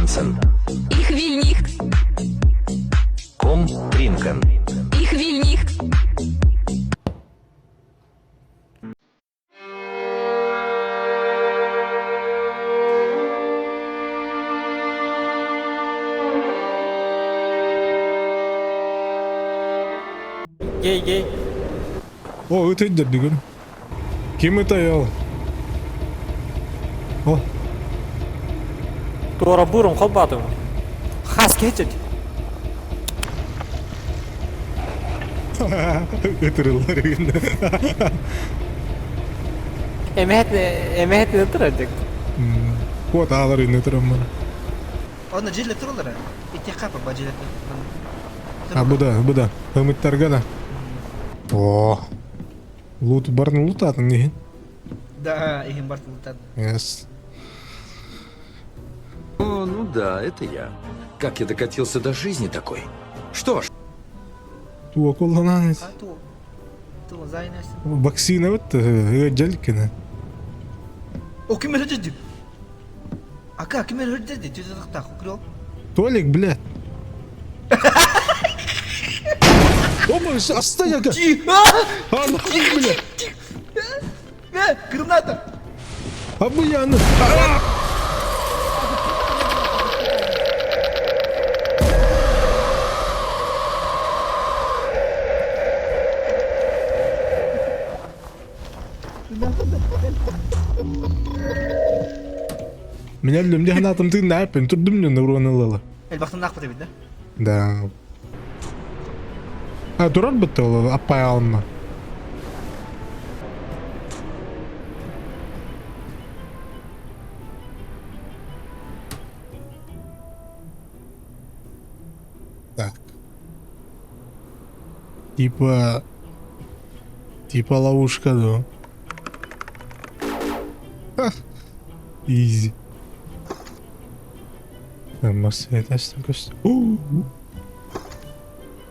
Tanzen. Ich will nicht. Komm, trinken. Ich will nicht. Гей, гей. О, ыт өйдөрдүгүн. Ким ытай ол? О. Туора бурун холбаатым. Хас кечет. Ытырыллар үгүн. Эмэһэт эмэһэт ытырардык. Куот аалар үн ытыраммын. Онно дьиэлэр тураллара. Итиэххэ ба дьиэлэр. А бу да, бу да. Ымыттарга да. О. Лут барын лутатын иһин. Да, иһин бар лутатын. Yes. О, ну да, это я. Как я докатился до жизни такой? Что ж, Туа кулланан. А ту. Ту зайнас. Вакцина вот дьэлкина. О, ким өлөдү? Ака, ким өлөдү? Түзөтөхтах, крыл. Толик, блядь. Ома, отстань, ака. А, нахуй, блядь. Э, граната! А бля, ну. Меня өллүм дии санаатым тыыннааппын турдум дьон уруон ылла. Элбахтан эбит да? Да. А турар бытты ол аппай алынма. Так. Типа... Типа ловушка, да. Изи.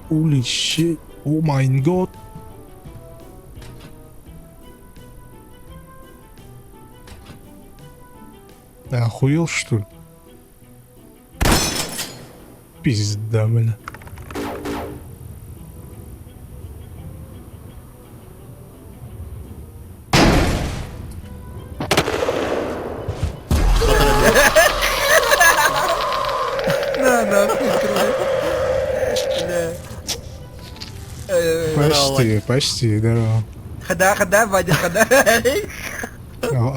Holy shit. Oh my god. Ты охуел, что ли? Пизда, бля. На, на, Почти, почти, здорово. Хода, хода, Вадя, хода.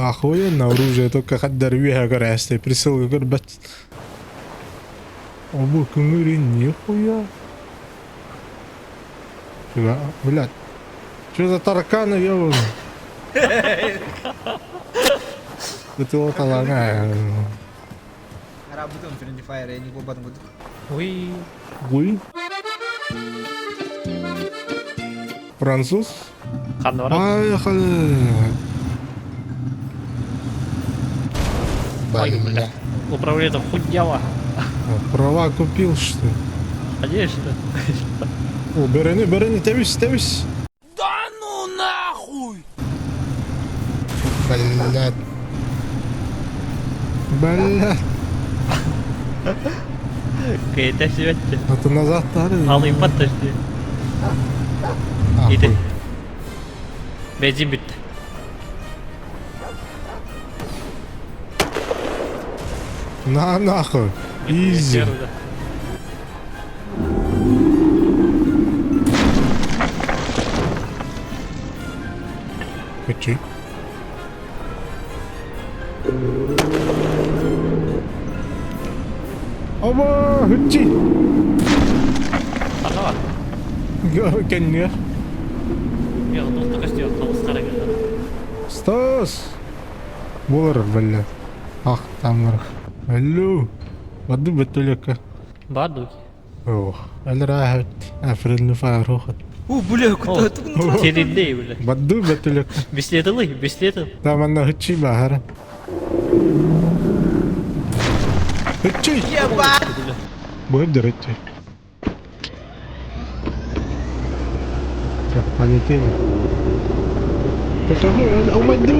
Охуенно оружие, только хаддар виха көрәсте, присылка көрбәт. Обу көңүрі нихуя. Блядь. Что за тараканы, ёбаный? Это вот алага. Работаем Friendly Fire, я не буду. Уй. Уй. Француз? Ханна барар. Поехали. Ой, бля. Управление хуйнява. Права купил, что ли? Конечно. О, бөрөнү, бөрөнү, тэбис, тэбис. Да ну нахуй! Блядь. Блядь. Кэйте сибэтти. Это назад тары. Алыйпат точнее. Иди. Бензин бүттэ. На нахуй. Изи. Хочу. Оба, хучи. Ханна Кэннигэр. Мен туохта көстүө Стас! Буолар бля. Ах, тамыр. Алло. Бады бөтөлөккө. Бар дуки. Ох, әлі Африлны фарохат. О, бля, куда ты? Терендей, бля. Бады бөтөлөккө. Беслетылы, беслетыл. Таманна хычи бахара. Хычи! Ебать! Быдыр хычи. Все, полетели. О мой бля!